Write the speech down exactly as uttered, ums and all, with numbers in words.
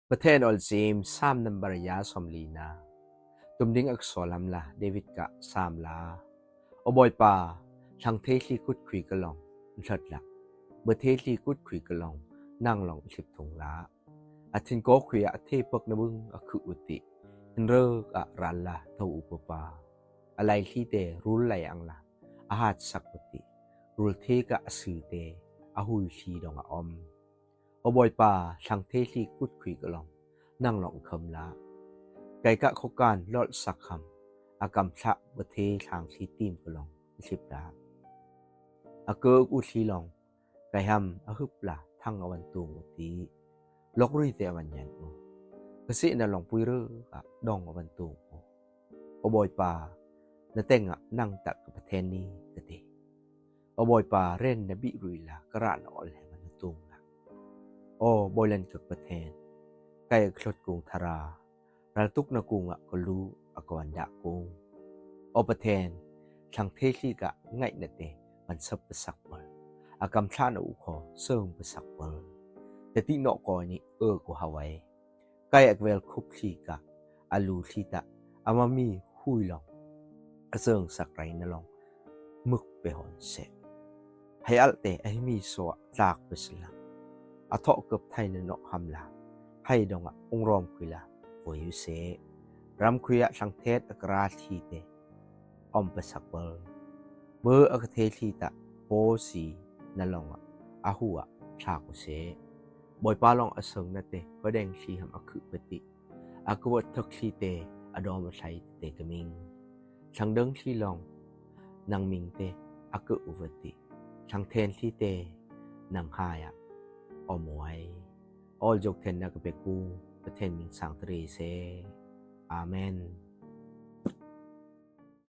Pten ol James sam number ya som lina. Tum ding ak solam la David ka sam la. O boipa, lhang the hli kut khui ka long lhot la. Bơ the hli kut khui ka long nang long lhip thung la. A thin ko khui a the pok na bưng a khu uti. Hin rơ a ral la thâu u papa. A lai hli te rul lai ang la. A hat sak uti. Rul the ka a sư te a hui hli dong a om. O boipa, lhang the hli kut khui ka long nang long kham la. Kai ka khokan lol sak kham. A kam thla bơ the lhang hli tim ka long lhip la. A kơ u hli long. Kai ham a hưp la thang a van tung u ti. Lok rui te a van nhan u. Ka si na long pui rơ ka dong a van tung u. O boipa, na teng a nang tak ka Pten ni ka ti. O boipa, ren na bi rui la ka ra na ol he man na tung la. O boi len ka Pten. Kai a khlot kung thara. Ral tuk na kung a ka lu a ka van da kung. O Pten, lhang the hli ka ngai na te van sap pa sak pal. A kam thla na u kho sơng pa sak pal. Te ti no ko ni ơ ko Hawaii. Kai a kvel khup hli ka a lu hli ta a ma mi hui long. A sơng sak rai na long. Muk pe hon se. Hai al te a hi mi so a tlak pe sila. A tho kep thai na no ham la. Hai dong a ung rom khui la. Voi yu se. Ram khui a lhang thet a kra hli te. Om pa sak pal. Bơ a ka the hli ta po si na long a. A hu a tlak u se. Boipa long a sơng na te. Ko deng hli ham a khu pa ti. A ka vot thok hli te a dom a thlai te ka ming. Lhang dơng hli long nang ming te a kơ u vot ti. Lhang then hli te nang hai a. O muai. Ol jok then na ka pe ku. Ka then ming sang tre se. Amen.